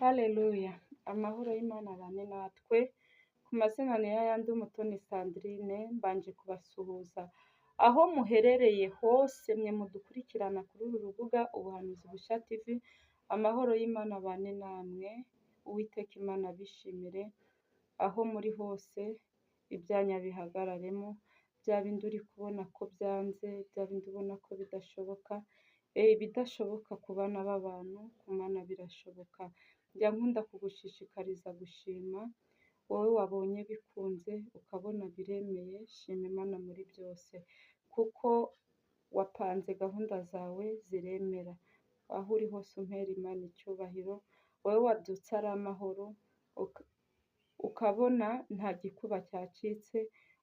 Haleluya! Amahoro y'Imana abane natwe. Ku mazina ni yayandi, Umutoni Sandrine, mbanje kubasuhuza aho muherereye hose, mwe mudukurikirana kuri uru rubuga Ubuhanuzi Bushya TV. Amahoro y'Imana abane namwe, Uwiteka Imana abishimire aho muri hose, ibyanya bihagararemo, bya bindi uri kubona ko byanze, bya bindi ubona ko bidashoboka, ibidashoboka ku bana b'abantu, ku Mana birashoboka. Njya nkunda kugushishikariza gushima, wowe wabonye bikunze, ukabona biremeye, shima Imana muri byose, kuko wapanze gahunda zawe ziremera. Aho uri hose umpera Imana icyubahiro, wowe wabyutse ari amahoro, ukabona nta gikuba cyacitse,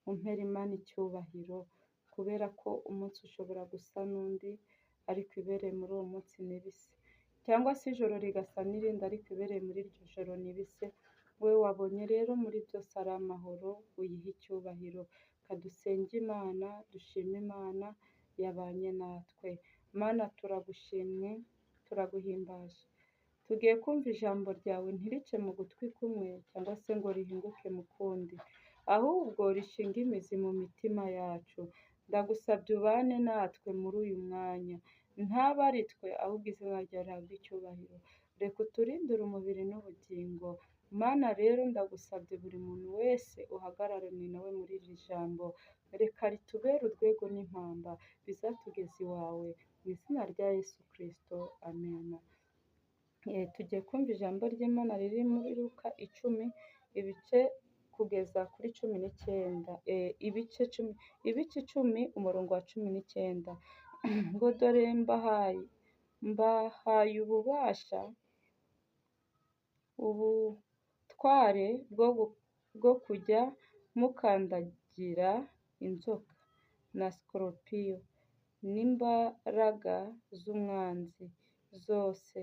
umpera Imana icyubahiro, kubera ko umunsi ushobora gusa n'undi, ariko ibereye muri uwo munsi ntibise, cyangwa se ijoro rigasa n'irindi, ariko ibereye muri iryo joro ntibise. Wowe wabonye rero muri byose ari amahoro, uyihe icyubahiro. Kadusenge Imana, dushime Imana yabanye natwe. Mana, turagushimye, turaguhimbaje. Tugiye kumva ijambo ryawe, ntirice mu gutwi kumwe cyangwa se ngo rihinguke mu kundi, ahubwo rishinge imizi mu mitima yacu. Ndagusabye ubane natwe muri uyu mwanya, ntabe ari twe, ahubwo izina ryawe rihabwe icyubahiro. Reka uturindire umubiri n'ubugingo. Mana rero, ndagusabye, buri muntu wese uhagararane nawe muri iri jambo, reka ritubere urwego n'impamba bizatugeza iwawe, mu izina rya Yesu Kirisito, amen. Tugiye kumva ijambo ry'Imana riri muri Luka 10, ibice kugeza kuri 19, ibice 10, ibice 10, umurongo wa 19, ngo: "Dore mbahaye ububasha, ubutware bwo kujya mukandagira inzoka na sikoropiyo n'imbaraga z'umwanzi zose,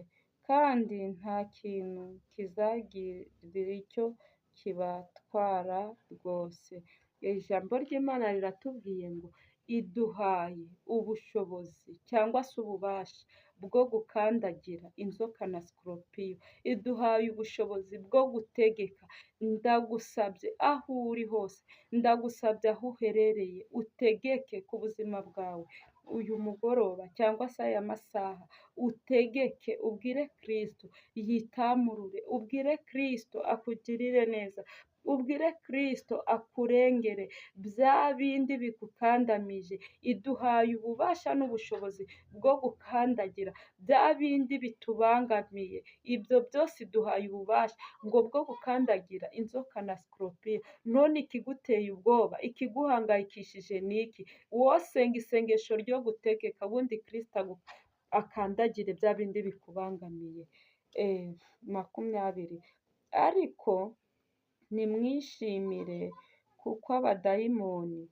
kandi nta kintu kizagira icyo kibatwara rwose." Ijambo ry'Imana riratubwiye ngo iduhaye ubushobozi cyangwa se ububasha bwo gukandagira inzoka na sikoropiyo, iduhaye ubushobozi bwo gutegeka. Ndagusabye aho uri hose, ndagusabye aho uherereye, utegeke ku buzima bwawe uyu mugoroba cyangwa se aya masaha, utegeke, ubwire Kirisito yitamurure, ubwire Kirisito akugirire neza, ubwire Kirisito akurengere bya bindi bigukandamije. Iduhaye ububasha n'ubushobozi bwo gukandagira bya bindi bitubangamiye, ibyo byose iduhaye ububasha ngo bwo gukandagira inzoka na sikoropiyo. None ikiguteye ubwoba, ikiguhangayikishije ni iki? Wowe senga isengesho ryo gutegeka, ubundi Kirisito akandagire bya bindi bikubangamiye. 20: "Ariko ntimwishimire kuko abadayimoni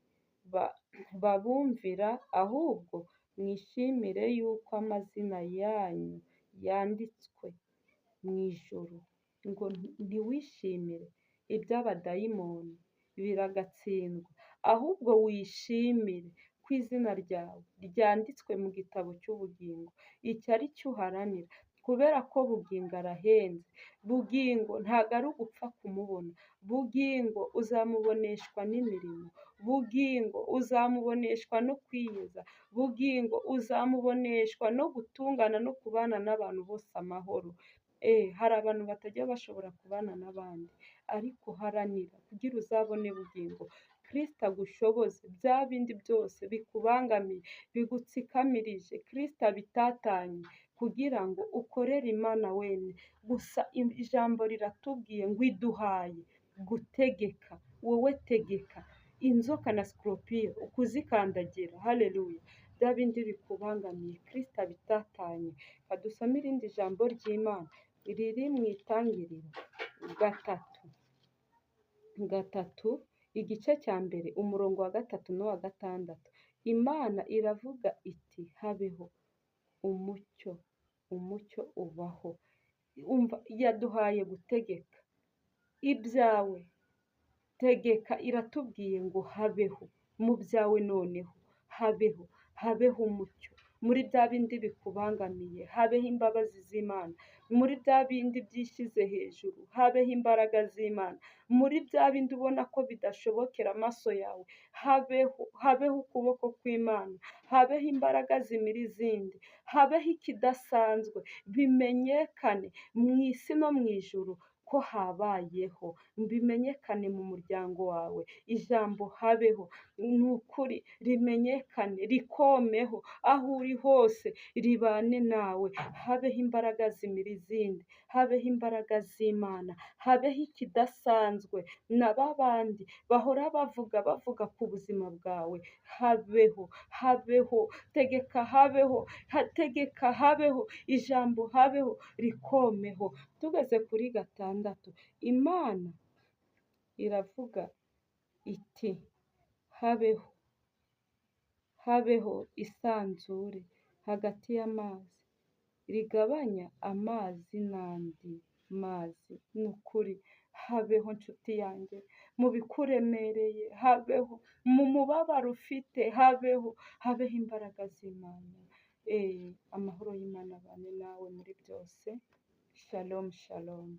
babumvira, ahubwo mwishimire yuko amazina yanyu yanditswe mu ijuru." Ngo ntiwishimire iby'abadayimoni, biragatsindwa, ahubwo wishimire ko izina ryawe ryanditswe mu gitabo cy'ubugingo. Icyo ari cyo uharanira, kubera ko Bugingo arahenze. Bugingo ntabwo ari ugupfa kumubona. Bugingo uzamuboneshwa n'imirimo. Bugingo uzamuboneshwa no kwiyeza. Bugingo uzamuboneshwa no gutungana no kubana n'abantu bose amahoro. Hari abantu batajya bashobora kubana n'abandi, ariko haranira kugira uzabone bugingo. Kirisito agushoboze bya bindi byose bikubangamiye, bigutsikamirije, Kirisito abitatanye kugira ngo ukorere Imana wemye. Gusa ijambo riratubwiye ngo iduhaye gutegeka. Wowe tegeka inzoka na sikoropiyo, ukuzikandagira. Haleluya! Bya bindi bikubangamiye, Kirisito abitatanye. Kadusome irindi jambo ry'Imana riri mu Itangiriro 3, 3, igice cya mbere, umurongo wa 3 n'uwa 6. Imana iravuga iti: "Habeho umucyo," umucyo ubaho. Umva, yaduhaye gutegeka ibyawe. Tegeka, iratubwiye ngo habeho mu byawe, noneho habeho, habeho umucyo. Muri bya bindi bikubangamiye habeho imbabazi z'Imana, muri bya bindi byishyize hejuru habeho imbaraga z'Imana, muri bya bindi ubona ko bidashobokera amaso yawe habeho, habeho ukuboko kw'Imana, habeho imbaraga zimira izindi, habeho ikidasanzwe, bimenyekane mu isi no mu ijuru ko habayeho, bimenyekane mu muryango wawe, ijambo habeho ni ukuri rimenyekane, rikomeho aho uri hose, ribane nawe, habeho imbaraga zimira izindi, habeho imbaraga z'Imana, habeho ikidasanzwe na babandi bahora bavuga bavuga ku buzima bwawe, habeho, habeho, tegeka habeho, tegeka habeho, ijambo habeho rikomeho. Tugeze kuri gatandatu, Imana iravuga iti habeho, habeho isanzure hagati y'amazi, rigabanya amazi n'andi mazi. Ni ukuri habeho nshuti yanjye, mu bikuremereye habeho, mu mubabaro ufite habeho, habeho imbaraga z'Imana. Amahoro y'Imana abane nawe muri byose. Shalom, shalom.